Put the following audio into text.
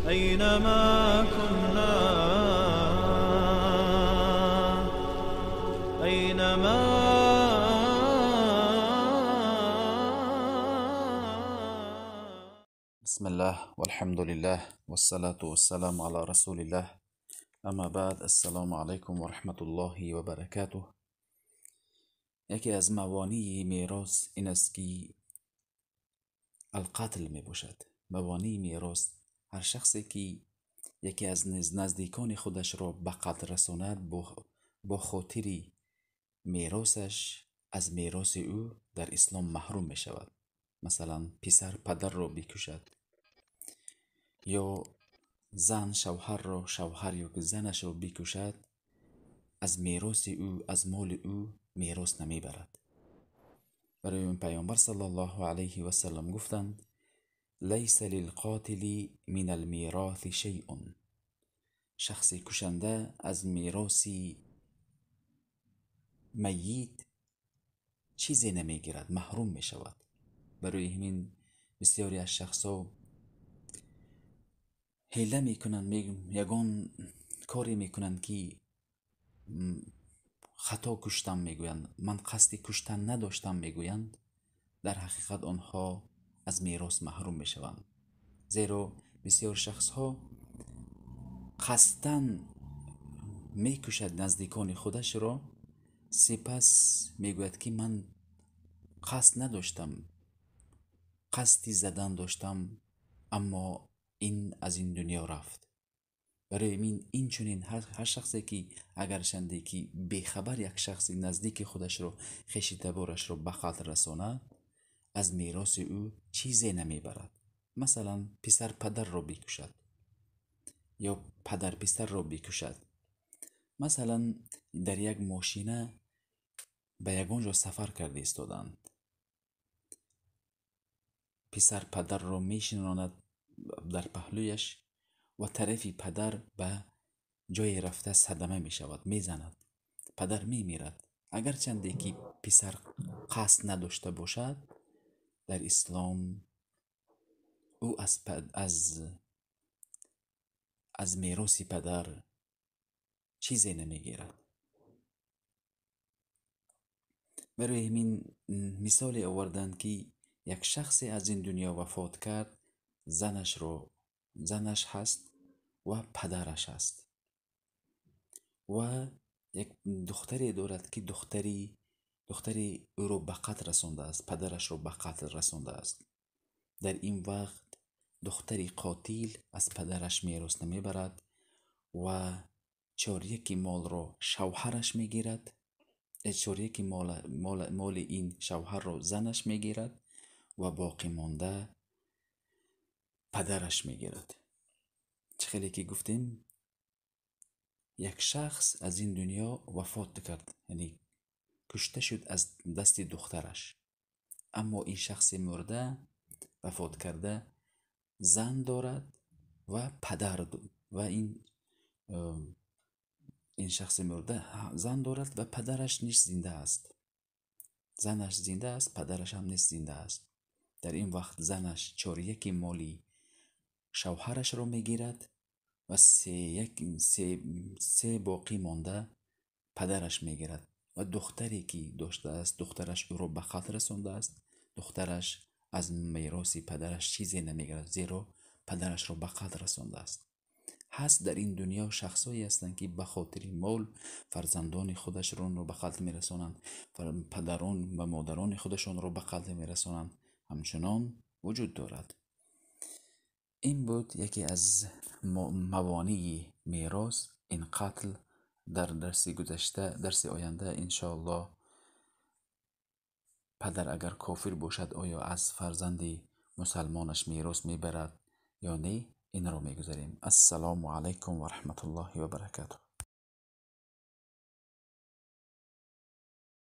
أينما كنا، أينما. بسم الله والحمد لله والصلاة والسلام على رسول الله، اما بعد، السلام علیکم و رحمت الله و برکاته. یکی از موانع میراث این است که القتل می باشد. موانع میراث، هر شخصی که یکی از نزدیکان خودش را به قتل رساند، با خاطر میراثش از میراث او در اسلام محروم می شود. مثلا پسر پدر را بکشد، یا زن شوهر را، شوهر یا که زنش را بکشد، از میراث او، از مال او میراث نمیبرد. برای این پیامبر صلی الله علیه و سلم گفتند: لیس للقاتل من الميراث شیء. شخص کشنده از میراث میت چیزی نمیگیرد، محروم میشود. برای همین بسیاری از شخصا حیله میکنند، یگان کاری میکنند که خطا کشتم میگویند، من قصد کشتن نداشتم میگویند. در حقیقت آنها از میراث محروم میشوند، زیرا بسیار شخص ها قصداً میکشد نزدیکان خودش را، سپس میگوید که من قصد نداشتم، قصدی زدن داشتم، اما این از این دنیا رفت. برای این چنین هر شخصی که اگر شنده که بیخبر یک شخص نزدیک خودش رو، خویش تبارش رو به قتل رساند، از میراث او چیزی نمیبرد. مثلا پسر پدر را بکشد یا پدر پسر را بکشد. مثلا در یک ماشینه به یگان جا سفر کرده ایستادند، پسر پدر را میشناند در پهلویش و طرف پدر به جای رفته صدمه می شود، می زند، پدر می میرد. اگر چنده که پسر قصد نداشته باشد، در اسلام او از میراث پدر چیزی نمیگیرد. برای همین مثال آوردند که یک شخص از این دنیا وفات کرد، زنش هست و پدرش هست و یک دختری دارد که دختری او رو به قتل رسانده است، پدرش رو به قتل رسانده است. در این وقت دختری قاتل از پدرش میراث نمیبرد و چاریک مال رو شوهرش میگیرد، چاریک مال این شوهر رو زنش میگیرد و باقی مانده پدرش میگیرد. چه خیلی که گفتیم یک شخص از این دنیا وفات کرد، یعنی کشته شد از دست دخترش، اما این شخص مرده وفات کرده زن دارد و پدر و این شخص مرده زن دارد و پدرش نیز زنده است، زنش زنده است، پدرش هم نیز زنده است. در این وقت زنش چاریک مالی شوهرش را میگیرد و سه باقی مانده پدرش میگیرد و دختری که داشته است، دخترش او را به قتل رسانده است، دخترش از میراث پدرش چیزی نمیگیرد، زیرا پدرش را به قتل رسانده است. هست در این دنیا شخصایی هستند که به خاطر مال فرزندان خودشان را به قتل میرسانند، پدران و مادران خودشان را به قتل میرسانند، همچنان وجود دارد. این بود یکی از موانع میراث، این قتل. در درس گذشته، درس آینده انشاءالله، پدر اگر کافر باشد آیا از فرزند مسلمانش میراث میبرد یا نه، این را میگذاریم. السلام علیکم و رحمت الله و برکاته.